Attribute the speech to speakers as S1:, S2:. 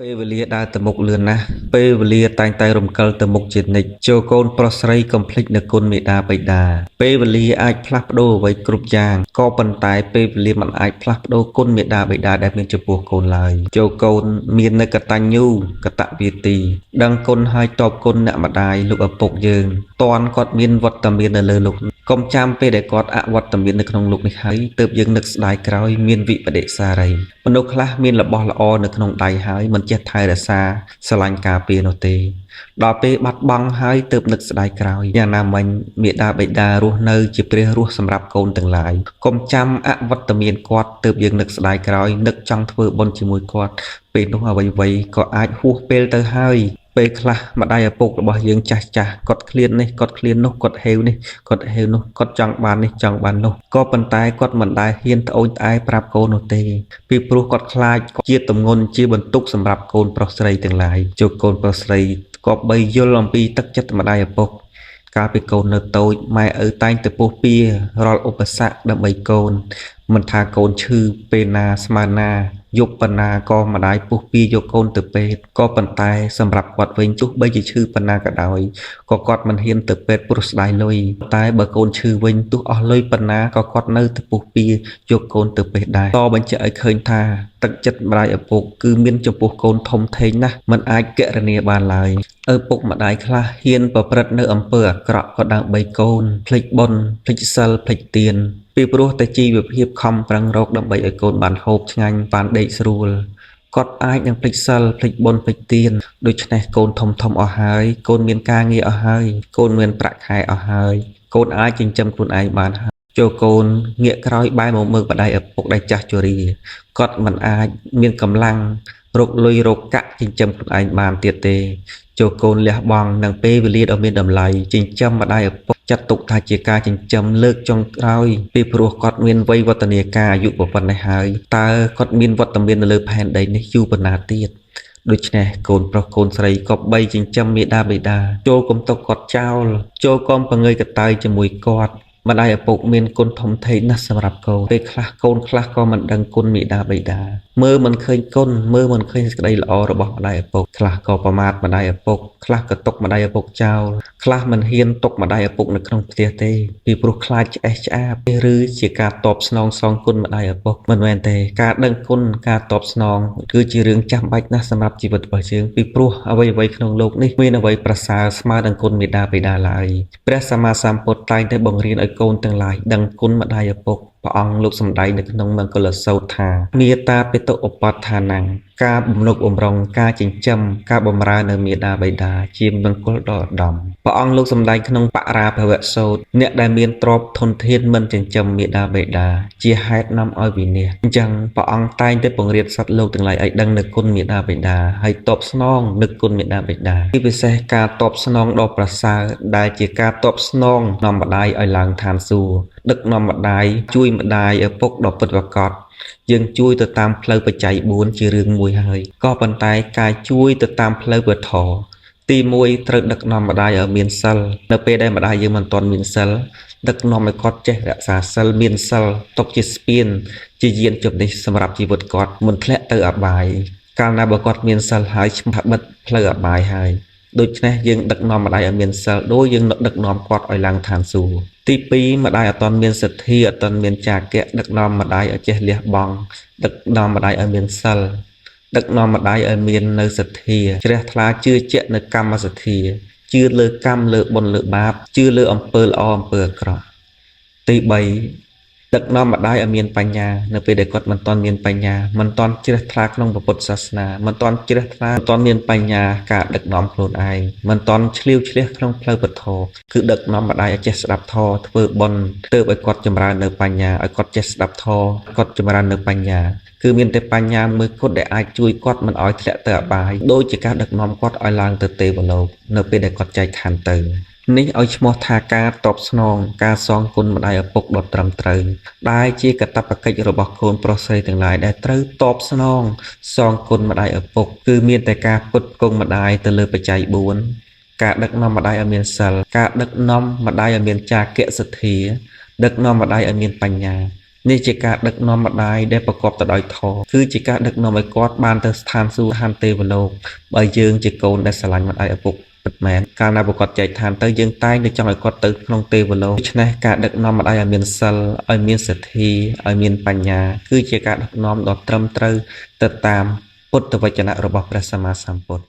S1: ពេលវេលាដើរទៅមុខលឿនណាស់ពេលវេលាតែងតែរំកិលទៅមុខជានិច្ចចូលកូនប្រុសស្រីកុំភ្លេចនូវគុណមេដាបិតាពេលវេលាអាចផ្លាស់ប្ដូរអ្វីគ្រប់យ៉ាងក៏ប៉ុន្តែពេលវេលាមិនអាចផ្លាស់ប្ដូរគុណមេដាបិតាដែលមានចំពោះកូនឡើយចូលកូនមាននៅកតញ្ញូកតវេទីដឹងគុណហើយតបគុណអ្នកម្ដាយលោកឪពុកយើងតន់គាត់មានវត្តមាននៅលើលោកកុំចាំពេលដែលគាត់អវត្តមាននៅក្នុងលោកនេះហើយទើបយើងនឹកស្ដាយក្រោយមានវិបដិសារីមនុស្សខ្លះមានរបស់ល្អនៅក្នុងដៃហើយមិនចេះថែរក្សាស្រឡាញ់ការពារនោះទេដល់ពេលបាត់បង់ហើយទើបនឹកស្ដាយក្រោយយ៉ាងណាមិញមេដាបិតារស់នៅជាព្រះរស់សម្រាប់កូនទាំងឡាយកុំចាំអវត្តមានគាត់ទើបយើងនឹកស្ដាយក្រោយនឹកចង់ធ្វើបុណ្យជាមួយគាត់ពេលនោះអ្វីៗក៏អាចហួសពេលទៅហើយពេលខ្លះម្ដាយឪពុករបស់យើងចាស់ចាស់គាត់ឃ្លាននេះគាត់ឃ្លាននោះគាត់ហេវនេះគាត់ហេវនោះគាត់ចង់បាននេះចង់បាននោះក៏ប៉ុន្តែគាត់មិនដែលហ៊ានត្អូញត្អែប្រាប់កូននោះទេពីព្រោះគាត់ខ្លាចជាទម្ងន់ជាបន្ទុកសម្រាប់កូនប្រុសស្រីទាំងឡាយជួបកូនប្រុសស្រីក៏បីយល់អំពីទឹកចិត្តម្ដាយឪពុកកាលពីកូននៅតូចម៉ែឪតែងតែពុះពៀរាល់ឧបសគ្គដើម្បីកូនមិនថាកូនឈឺពេលណាស្មើណាយប់ប៉ុណ្ណាក៏ម្ដាយពុះពៀយកកូនទៅពេទ្យក៏ប៉ុន្តែសម្រាប់គាត់វិញទោះបីជាឈឺប៉ុណ្ណាក៏ដោយក៏គាត់មិនហ៊ានទៅពេទ្យព្រោះស្ដាយលុយតែបើកូនឈឺវិញទោះអស់លុយប៉ុណ្ណាក៏គាត់នៅតែពុះពៀយកកូនទៅពេទ្យដែរតបញ្ជាក់ឲ្យឃើញថាទឹកចិត្តម្ដាយឪពុកគឺមានចំពោះកូនធំធេងណាស់មិនអាចគណនាបានឡើយឪពុកម្ដាយខ្លះហ៊ានប្រព្រឹត្តនៅអំពើអាក្រក់ក៏ដើម្បីកូនភ្លេចបុណ្យភ្លេចសិលភ្លេចទានពីព្រោះតែជីវភាពខំប្រឹងរកដើម្បីឲ្យកូនបានហូបឆ្ងាញ់បានដេកស្រួលគាត់អាចនឹងភ្លេចសិលភ្លេចបុណ្យភ្លេចទានដូច្នេះកូនធំធំអស់ហើយកូនមានការងារអស់ហើយកូនមានប្រាក់ខែអស់ហើយកូនអាចចិញ្ចឹមខ្លួនឯងបានហើយចូលកូនងាកក្រោយបែរមកមើលម្ដាយឪពុកដែលចាស់ជរាគាត់មិនអាចមានកម្លាំងរកលុយរកកាក់ចិញ្ចឹមខ្លួនឯងបានទៀតទេចូលកូនលះបង់នឹងពេលវេលាដ៏មានតម្លៃចិញ្ចឹមម្ដាយឪពុកចាត់ទុកថាជាការចិញ្ចឹមលើកចុងក្រោយពីព្រោះគាត់មានវ័យវឌ្ឍនាការអាយុប៉ុណ្ណេះហើយតើគាត់មានវត្តមាននៅលើផែនដីនេះយូរប៉ុណ្ណាទៀតដូច្នេះកូនប្រុសកូនស្រីក៏បីចិញ្ចឹមមេដាបេដាចូលកុំទុកគាត់ចោលចូលកុំបង្ងើយកតើយជាមួយគាត់ម្ដាយឪពុកមានគុណធំធេងណាស់សម្រាប់កូនពេលខ្លះកូនខ្លះក៏មិនដឹងគុណមេដាបេដាមើលមិនឃើញគុណមើលមិនឃើញសេចក្តីល្អរបស់ម្ដាយឪពុកខ្លះក៏ប្រមាថម្ដាយឪពុកខ្លះក៏ទុកម្ដាយឪពុកចោលខ្លះមិនហ៊ានទុកម្ដាយឪពុកនៅក្នុងផ្ទះទេពីព្រោះខ្លាចឆ្អេះឆ្អាបឬជាការតបស្នងសងគុណម្ដាយឪពុកមិនមែនទេការដឹងគុណការតបស្នងគឺជារឿងចាំបាច់ណាស់សម្រាប់ជីវិតរបស់យើងពីព្រោះអ្វីៗក្នុងលោកនេះមានអ្វីប្រសើរស្មើនឹងគុណមេដាបិតាឡើយព្រះសម្មាសម្ពុទ្ធតែងតែបង្រៀនឲ្យកូនទាំងឡាយដឹងគុណម្ដាយឪពុកព្រះអង្គលោកសម្ដែងនៅក្នុងមង្គលសូត្រថាមេតាបិតុឧបដ្ឋានំការបំនុកបំរុងការចិញ្ចឹមការបម្រើនៅមេដាបិតាជាមង្គលដ៏ឧត្តមព្រះអង្គលោកសម្ដែងក្នុងបរាភវសូត្រអ្នកដែលមានទ្រព្យធនធានមិនចិញ្ចឹមមេដាបិតាជាហេតុនាំឲ្យវិនាសអញ្ចឹងព្រះអង្គតែងតែបង្រៀនសត្វលោកទាំងឡាយឲ្យដឹងនៅគុណមេដាបិតាហើយតបស្នងនឹកគុណមេដាបិតាជាពិសេសការតបស្នងដ៏ប្រសើរដែលជាការតបស្នងនាំម្ដាយឲ្យឡើងឋានសួគ៌ដឹកនាំម្ដាយជួយម្ដាយឪពុកដ៏ពិតប្រាកដយើងជួយទៅតាមផ្លូវបច្ច័យ4ជារឿងមួយហើយក៏ប៉ុន្តែការជួយទៅតាមផ្លូវពធទី1ត្រូវដឹកនាំម្ដាយឲ្យមានសិលនៅពេលដែលម្ដាយយើងមិនទាន់មានសិលដឹកនាំឲ្យគាត់ចេះរក្សាសិលមានសិលទុកជាស្ពានជាយានជំនិះសម្រាប់ជីវិតគាត់មិនធ្លាក់ទៅអបាយកាលណាបើគាត់មានសិលហើយឈ្មោះបិទផ្លូវអបាយហើយដូច្នេះយើងដឹកនាំម្ដាយឲ្យមានសិលដូចយើងដឹកនាំគាត់ឲ្យឡើងឋានសួគ៌ទី2ម្ដាយអត់ទាន់មានសទ្ធាអត់ទាន់មានចាគៈដឹកនាំម្ដាយឲ្យចេះលះបង់ដឹកនាំម្ដាយឲ្យមានសិលដឹកនាំម្ដាយឲ្យមាននៅសទ្ធាជ្រះថ្លាជឿជាក់នៅកម្មសទ្ធាជឿលើកម្មលើបុណ្យលើបាបជឿលើអំពើល្អអំពើអាក្រក់ទី3ដឹកនាំម្ដាយឲ្យមានបញ្ញានៅពេលដែលគាត់មិនទាន់មានបញ្ញាមិនទាន់ជ្រះថ្លាក្នុងពុទ្ធសាសនាមិនទាន់ជ្រះថ្លាមិនទាន់មានបញ្ញាការដឹកនាំខ្លួនឯងមិនទាន់ឆ្លៀវឆ្លៀសក្នុងផ្លូវពធគឺដឹកនាំម្ដាយឲ្យចេះស្ដាប់ធម៌ធ្វើបុណ្យទើបឲ្យគាត់ចម្រើននៅបញ្ញាឲ្យគាត់ចេះស្ដាប់ធម៌គាត់ចម្រើននៅបញ្ញាគឺមានតែបញ្ញាមួយគត់ដែលអាចជួយគាត់មិនឲ្យធ្លាក់ទៅអបាយដូចជាការដឹកនាំគាត់ឲ្យឡើងទៅទេវលោកនៅពេលដែលគាត់ចែកឋានទៅនេះឲ្យឈ្មោះថាការតបស្នងការសងគុណម្ដាយឪពុកដ៏ត្រឹមត្រូវដែលជាកាតព្វកិច្ចរបស់កូនប្រុសស្រីទាំងឡាយដែលត្រូវតបស្នងសងគុណម្ដាយឪពុកគឺមានតែការផ្គត់ផ្គង់ម្ដាយទៅលើបច្ច័យ4ការដឹកនាំម្ដាយឲ្យមានសិលការដឹកនាំម្ដាយឲ្យមានចាគៈសទ្ធាដឹកនាំម្ដាយឲ្យមានបញ្ញា នេះជាការដឹកនាំម្ដាយដែលប្រកបទៅដោយធម៌គឺជាការដឹកនាំឲ្យគាត់បានទៅស្ថានសួគ៌ស្ថានទេវលោកបើយើងជាកូនដែលស្រឡាញ់ម្ដាយឪពុកពិតមែនកាលណាប្រកបចែកឋានទៅយើងតែងតែចង់ឲ្យគាត់ទៅក្នុងទេវលោកដូច្នេះការដឹកនាំម្ដាយឲ្យមានសិលឲ្យមានសទ្ធាឲ្យមានបញ្ញាគឺជាការដឹកនាំដ៏ត្រឹមត្រូវទៅតាមពុទ្ធវចនៈរបស់ព្រះសម្មាសម្ពុទ្ធ។